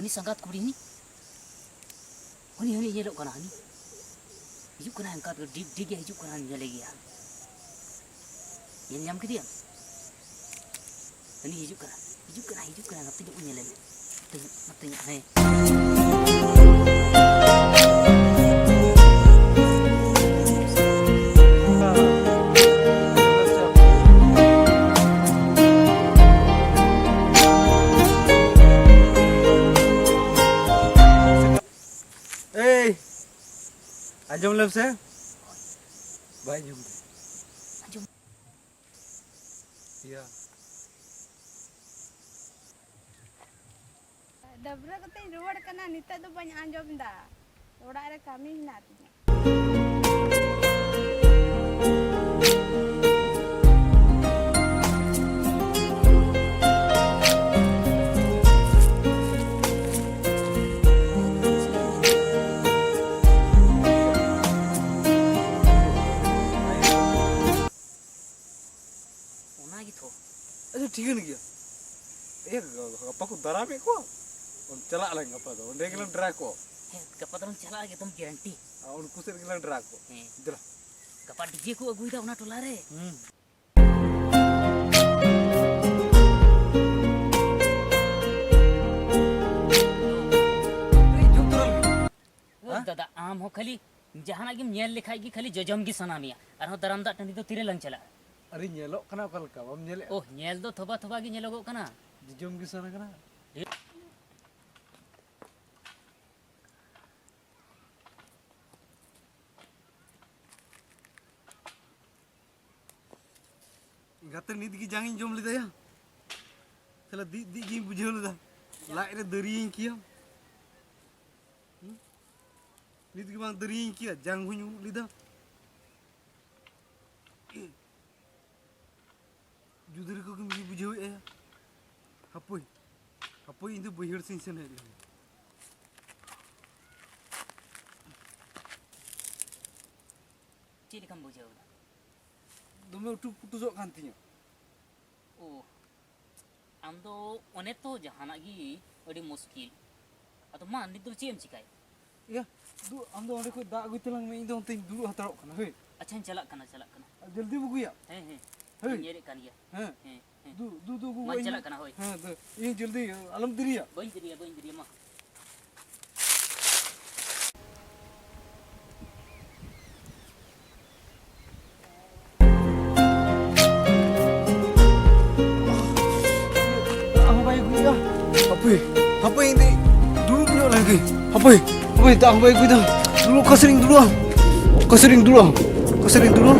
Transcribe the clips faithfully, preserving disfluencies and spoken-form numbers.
ᱥᱟᱸᱜᱟᱛ ᱠᱩᱲᱤ ᱦᱟᱹᱱᱤ, ᱦᱟᱹᱱᱤ, ᱦᱟᱹᱱᱤ ᱧᱮᱞᱚᱜ ᱠᱟᱱᱟ, ᱦᱟᱹᱱᱤ ᱦᱤᱡᱩᱜ ᱠᱟᱱᱟ, ᱚᱱᱠᱟ ᱰᱤᱜᱽ ᱰᱤᱜᱽ ᱮ ᱦᱤᱡᱩᱜ ᱠᱟᱱᱟ, ᱧᱮᱞᱮ ᱜᱮᱭᱟ᱾ ᱧᱮᱞ ᱧᱟᱢ ᱠᱮᱫᱮᱭᱟᱢ? ᱦᱟᱹᱱᱤ ᱦᱤᱡᱩᱜ ᱠᱟᱱᱟ, ᱦᱤᱡᱩᱜ ᱠᱟᱱᱟ, ᱦᱤᱡᱩᱜ ᱠᱟᱱᱟ, ᱱᱚᱛᱮ ᱧᱚᱜ ᱧᱮᱞᱮ ᱢᱮ, ᱱᱚᱛᱮ ᱧᱚᱜ, ᱱᱚᱛᱮ ᱧᱚᱜ, ᱦᱮᱸ᱾ ᱮᱭ, ᱟᱸᱡᱚᱢ ᱞᱮᱢ ᱥᱮ᱾ ᱵᱟᱭ ᱟᱸᱡᱚᱢ ᱫᱟ᱾ ᱟᱸᱡᱚᱢ᱾ ᱤᱭᱟ᱾ ᱰᱟᱹᱵᱽᱨᱟᱹ ᱠᱟᱛᱮᱧ ᱨᱩᱣᱟᱹᱲ ᱠᱟᱱᱟ, ᱱᱤᱛᱚᱜ ᱫᱚ ᱵᱟᱹᱧ ᱟᱸᱡᱚᱢ ᱫᱟ᱾ ᱚᱲᱟᱜ ᱨᱮ ᱠᱟᱹᱢᱤ ᱦᱮᱱᱟᱜ ᱛᱤᱧᱟ᱾ ᱚᱱᱟ ᱜᱮᱛᱚ᱾ ᱟᱪᱪᱷᱟ, ᱴᱷᱤᱠᱟᱹᱱ ᱜᱮᱭᱟ᱾ ᱮ, ᱜᱟᱯᱟ ᱠᱚ ᱫᱟᱨᱟᱢᱮᱫ ᱠᱚᱣᱟ᱾ ᱪᱟᱞᱟᱜ ᱟᱞᱟᱝ ᱜᱟᱯᱟ ᱫᱚ᱾ ᱚᱸᱰᱮ ᱜᱮᱞᱟᱝ ᱰᱨᱟ ᱠᱚᱣᱟ᱾ ᱦᱮᱸ, ᱜᱟᱯᱟ ᱫᱚᱞᱟᱝ ᱪᱟᱞᱟᱜᱼᱟ, ᱮᱠᱫᱚᱢ ᱜᱮᱨᱮᱱᱴᱤ᱾ ᱟᱨ ᱩᱱᱠᱩ ᱥᱮᱫ ᱨᱮᱜᱮᱞᱟᱝ ᱰᱨᱟ ᱠᱚᱣᱟ᱾ ᱦᱮᱸ᱾ ᱫᱮᱞᱟ᱾ ᱜᱟᱯᱟ ᱰᱤᱡᱮ ᱠᱚ ᱟᱹᱜᱩᱭᱮᱫᱟ ᱚᱱᱟ ᱴᱚᱞᱟ ᱨᱮ᱾ ᱦᱩᱸ᱾ ᱮᱭ, ᱡᱩᱛ ᱛᱚᱨᱟ ᱞᱮ᱾ ᱳ ᱦᱮᱸ? ᱫᱟᱫᱟ, ᱟᱢ ᱦᱚᱸ ᱠᱷᱟᱹᱞᱤ ᱡᱟᱦᱟᱱᱟᱜ ᱜᱮᱢ ᱧᱮᱞ ᱞᱮᱠᱷᱟᱡ ᱜᱮ ᱠᱷᱟᱹᱞᱤ ᱡᱚᱡᱚᱢ ᱜᱮ ᱥᱟᱱᱟ ᱢᱮᱭᱟ᱾ ᱟᱨᱦᱚᱸ ᱫᱟᱨᱟᱢ ᱫᱟᱜ ᱴᱟᱺᱰᱤ ᱫᱚ ᱛᱤᱨᱮ ᱞᱟᱝ ᱪᱟᱞᱟᱜᱼᱟ? ᱟᱨᱮ, ᱧᱮᱞᱚᱜ ᱠᱟᱱᱟ ᱚᱠᱟ ᱞᱮᱠᱟ, ᱵᱟᱢ ᱧᱮᱞᱮᱜᱼᱟ? ᱳᱦ, ᱧᱮᱞ ᱫᱚ ᱛᱷᱚᱵᱟ ᱛᱷᱚᱵᱟ ᱜᱮ ᱧᱮᱞᱚᱜᱚᱜ ᱠᱟᱱᱟ᱾ ᱡᱚᱡᱚᱢ ᱜᱮ ᱥᱟᱱᱟ ᱠᱟᱱᱟ᱾ ᱰᱷᱮᱨ ᱜᱟᱛᱮ, ᱱᱤᱛ ᱜᱮ ᱡᱟᱝ ᱤᱧ ᱡᱚᱢ ᱞᱮᱫᱟᱭᱟ᱾ ᱥᱟᱞᱟ ᱫᱤᱡ ᱫᱤᱡ ᱜᱤᱧ ᱵᱩᱡᱷᱟᱹᱣ ᱞᱮᱫᱟ᱾ ᱞᱟᱡ ᱨᱮ ᱫᱟᱹᱨᱤᱭᱟᱹᱧ ᱠᱮᱭᱟ᱾ ᱦᱩᱸ? ᱱᱤᱛ ᱜᱮ ᱵᱟᱝ ᱫᱟᱹᱨᱤᱭᱟᱹᱧ ᱠᱮᱭᱟ, ᱡᱟᱝ ᱦᱚᱧ ᱩᱵ ᱞᱮᱫᱟ᱾ ᱡᱩᱫᱟᱹ ᱨᱮᱠᱚ ᱠᱟᱹᱢᱤ ᱵᱩᱡᱷᱟᱹᱣᱮᱫᱼᱟ᱾ ᱦᱟᱯᱳᱭ, ᱦᱟᱯᱳᱭ, ᱤᱧ ᱫᱚ ᱵᱟᱹᱭᱦᱟᱹᱲ ᱥᱮᱫ ᱤᱧ ᱥᱮᱱ ᱦᱮᱡ ᱞᱮᱱ᱾ ᱪᱮᱫ ᱞᱮᱠᱟᱢ ᱵᱩᱡᱷᱟᱹᱣ ᱮᱫᱟ? ᱫᱚᱢᱮ ᱩᱴᱩ ᱯᱩᱴᱩᱥᱚᱜ ᱠᱟᱱ ᱛᱤᱧᱟᱹ᱾ ᱳ, ᱟᱢ ᱫᱚ ᱚᱱᱮ ᱛᱚ ᱡᱟᱦᱟᱱᱟᱜ ᱜᱮ ᱟᱹᱰᱤ ᱢᱩᱥᱠᱤᱞ᱾ ᱟᱫᱚ ᱢᱟ, ᱱᱤᱛ ᱫᱚ ᱪᱮᱫ ᱮᱢ ᱪᱤᱠᱟᱹᱭᱟ? ᱤᱭᱟᱹ, ᱫᱩ, ᱟᱢ ᱫᱚ ᱚᱸᱰᱮ ᱠᱷᱚᱡ ᱫᱟᱜ ᱟᱹᱜᱩᱭ ᱛᱟᱞᱟᱝ ᱢᱮ, ᱤᱧ ᱫᱚ ᱚᱱᱛᱮᱧ ᱫᱩᱲᱩᱵ ᱦᱟᱛᱟᱲᱚᱜ ᱠᱟᱱᱟ᱾ ᱦᱳᱭ᱾ ᱟᱪᱪᱷᱟᱧ ᱪᱟᱞᱟᱜ ᱠᱟᱱᱟ, ᱪᱟᱞᱟᱜ ᱠᱟᱱᱟ᱾ ᱟᱨ ᱡᱚᱞᱫᱤᱢ ᱟᱹᱜᱩᱭᱟ᱾ ᱦᱮᱸ, ᱦᱮᱸ᱾ ᱦᱳᱭ᱾ ᱤᱧ ᱧᱮᱞᱮᱫ ᱠᱟᱱ ᱜᱮᱭᱟ᱾ ᱦᱮᱸ᱾ ᱦᱮᱸ, ᱦᱮᱸ᱾ ᱫᱩ, ᱫᱩ, ᱫᱩ, ᱟᱹᱜᱩ ᱢᱟᱧ ᱜᱚᱫ ᱤᱧ ᱪᱟᱞᱟᱜ ᱢᱮ᱾ ᱠᱟᱱᱟ, ᱦᱳᱭ᱾ ᱦᱮᱸ, ᱫᱩ, ᱤᱧ ᱡᱚᱞᱫᱤ, ᱟᱞᱚᱢ ᱫᱮᱨᱤᱭᱟ᱾ ᱵᱟᱹᱧ ᱫᱮᱨᱤᱭᱟ, ᱵᱟᱹᱧ ᱫᱮᱨᱤᱭᱟ, ᱢᱟ᱾ ᱫᱟᱜ ᱦᱚᱸ ᱵᱟᱭ ᱟᱹᱜᱩᱭᱮᱫᱟ᱾ ᱦᱟᱯᱮ, ᱦᱟᱯᱮ, ᱤᱧ ᱫᱚ ᱫᱩᱲᱩᱵ ᱧᱚᱜ ᱞᱮᱱ ᱜᱮ᱾ ᱦᱟᱯᱮ, ᱦᱟᱯᱮ, ᱫᱟᱜ ᱦᱚᱸ ᱵᱟᱭ ᱟᱹᱜᱩᱭᱮᱫᱟ᱾ ᱫᱩᱲᱩᱵ, ᱚᱠᱟ ᱥᱮᱫ ᱨᱤᱧ ᱫᱩᱲᱩᱵᱼᱟ? ᱚᱠᱟ ᱥᱮᱫ ᱨᱤᱧ ᱫᱩᱲᱩᱵᱼᱟ? ᱚᱠᱟ ᱥᱮᱫ ᱨᱤᱧ ᱫᱩᱲᱩᱵᱼᱟ?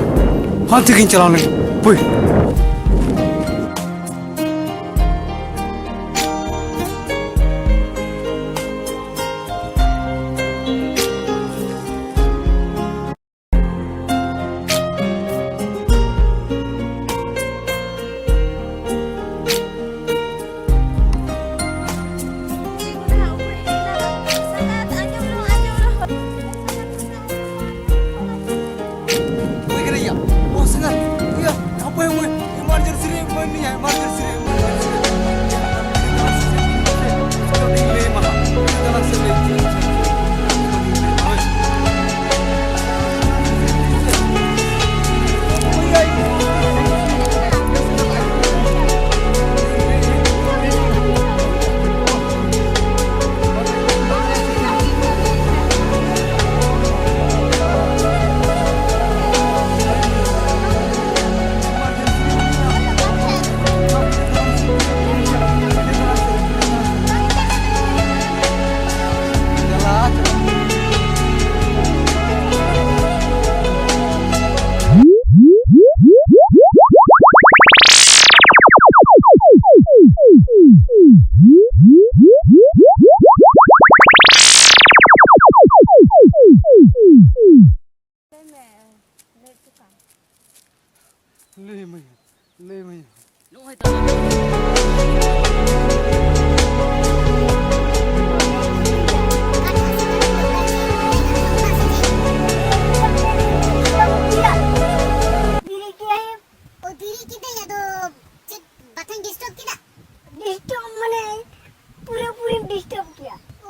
ᱦᱟᱱᱛᱮ ᱜᱤᱧ ᱪᱟᱞᱟᱣ ᱞᱮᱱ ᱜᱮ᱾ ᱦᱟᱯᱮ᱾ ᱦᱩᱭ ᱠᱟᱱᱟ ᱭᱟ᱾ ᱚ, ᱥᱮᱸᱜᱮᱞ, ᱤᱭᱟᱹ, ᱦᱟᱯᱳᱭ, ᱦᱟᱯᱳᱭ, emergency ᱨᱮ ᱮᱢᱟᱹᱧ ᱢᱮᱭᱟ, emergency ᱨᱮ, emergency ᱨᱮ᱾ ᱪᱤᱠᱟᱹᱛᱤᱧ ᱞᱟᱹᱭ ᱟᱢᱟ ᱦᱟᱸᱜ? ᱪᱟᱞᱟᱜ ᱥᱮ ᱞᱟᱹᱭ ᱟᱢᱟ? ᱞᱟᱹᱭ ᱢᱮ, ᱞᱟᱹᱭ ᱦᱚᱪᱚ ᱠᱟᱢ᱾ ᱞᱟᱹᱭ ᱢᱮ, ᱞᱟᱹᱭ ᱢᱮ᱾ ᱱᱚᱜᱼᱚᱭ ᱛᱚ᱾ ᱵᱮᱨᱮᱫ ᱠᱮᱫᱟᱭ᱾ ᱚ, ᱵᱮᱨᱮᱫ ᱠᱮᱫᱟᱭ, ᱟᱫᱚ ᱪᱮᱫ ᱵᱟᱛᱷᱟᱧ disturb ᱠᱮᱫᱟ? Disturb ᱢᱟᱱᱮ ᱯᱩᱨᱟᱹ ᱯᱩᱨᱤᱢ disturb ᱠᱮᱫᱟ᱾ ᱚ,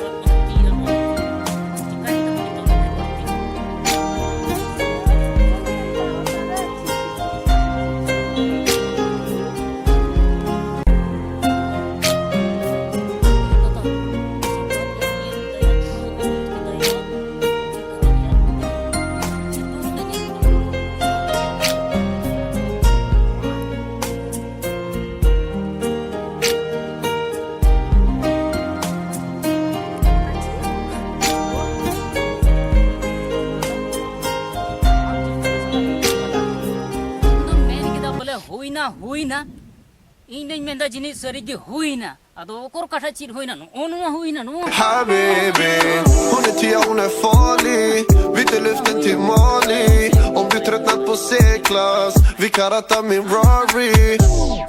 ᱢᱮᱱ ᱠᱮᱫᱟ ᱵᱚᱞᱮ, "ᱦᱩᱭᱱᱟ, ᱦᱩᱭᱱᱟ᱾" ᱤᱧ ᱫᱚᱧ ᱢᱮᱱᱫᱟ, ᱡᱟᱹᱱᱤᱡ ᱥᱟᱹᱨᱤ ᱜᱮ ᱦᱩᱭᱱᱟ᱾ ᱟᱫᱚ ᱚᱠᱚᱨ ᱠᱟᱴᱷᱟ ᱪᱮᱫ ᱦᱩᱭᱱᱟ? ᱱᱚᱜᱼᱚ ᱱᱚᱣᱟ ᱦᱩᱭᱱᱟ, ᱱᱚᱣᱟ᱾ Habibi, hon är tia, hon är farlig. Vi tar luften till Mali. Om du tröttnat på C-klass, vi kan ratta min Rari.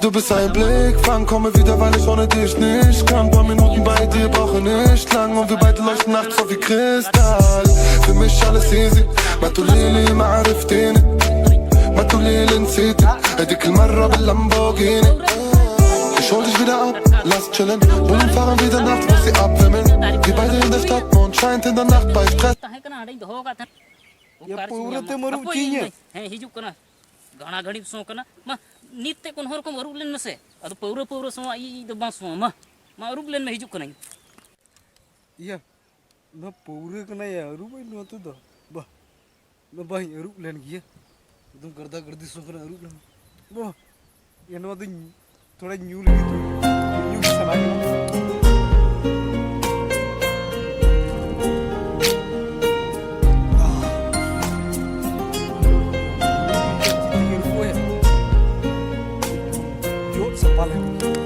Du bist ein Blick, wann komme wieder, weil ich ohne dich nicht kann. Paar Minuten bei dir brauche nicht lang und wir beide leuchten nachts auf wie Kristall. Für mich alles easy, ما تقولي لي ما عرفتيني، ما تقولي لي نسيتي. هذيك المرة باللامبورجيني. Ich hol dich wieder ab, lass chillen. Bullen fahren wieder nachts, bis sie abwimmeln. Wir beide in der Stadt, Mond scheint in der Nacht bei Stress. ᱛᱟᱦᱮᱸ ᱠᱟᱱᱟ, ᱦᱟᱸᱰᱮᱧ ᱫᱚᱦᱚ ᱟᱠᱟᱫ ᱛᱟᱦᱮᱸᱱ᱾ ᱭᱟ, ᱚᱠᱟᱨᱮ ᱯᱟᱹᱣᱨᱟᱹ ᱧᱟᱢᱟ? ᱛᱮᱢ ᱟᱹᱨᱩᱵ ᱦᱟᱯᱳᱭ, ᱦᱚᱪᱚᱧᱟ? ᱤᱧ ᱦᱮᱸ, ᱦᱤᱡᱩᱜ ᱠᱟᱱᱟ᱾ ᱜᱟᱲᱟ ᱜᱷᱟᱹᱲᱤᱡ ᱥᱚ ᱠᱟᱱᱟ᱾ ᱢᱟ, ᱱᱤᱛ ᱛᱮ ᱠᱳᱱᱳ ᱨᱚᱠᱚᱢ ᱟᱹᱨᱩᱵ ᱞᱮᱱ ᱢᱮᱥᱮ᱾ ᱟᱫᱚ ᱯᱟᱹᱣᱨᱟᱹ, ᱯᱟᱹᱣᱨᱟᱹ ᱥᱚᱣᱟ ᱤᱡ ᱫᱚ ᱵᱟᱝ ᱥᱚᱣᱟ᱾ ᱢᱟ, ᱢᱟ, ᱟᱹᱨᱩᱵ ᱞᱮᱱ ᱢᱮ, ᱦᱤᱡᱩᱜ ᱠᱟᱹᱱᱟᱹᱧ᱾ ᱤᱭᱟᱹ, ᱱᱚᱣᱟ ᱯᱟᱹᱣᱨᱟᱹ ᱠᱟᱱᱟ ᱭᱟ, ᱟᱹᱨᱩᱵᱟᱹᱧ ᱱᱚᱣᱟ ᱛᱮᱫᱚ᱾ ᱵᱟ, ᱱᱚᱣᱟ ᱵᱟᱹᱧ ᱟᱹᱨᱩᱵ ᱞᱮᱱ ᱜᱮᱭᱟ᱾ ᱮᱠᱫᱚᱢ ᱜᱟᱨᱫᱟ ᱜᱟᱹᱨᱫᱤ ᱥᱚ ᱠᱟᱱᱟ, ᱟᱹᱨᱩᱵ ᱞᱮᱱ᱾ ᱵᱟ, ᱭᱟ, ᱱᱚᱣᱟ ᱫᱚᱧ ᱛᱷᱚᱲᱟ ᱧᱩ ᱞᱟᱹᱜᱤᱫ ᱛᱚ, ᱧᱩ ᱜᱮ ᱥᱟᱱᱟ ᱠᱟᱱᱟ᱾ ᱡᱚᱫ ᱥᱟᱯᱷᱟ ᱞᱮᱱ᱾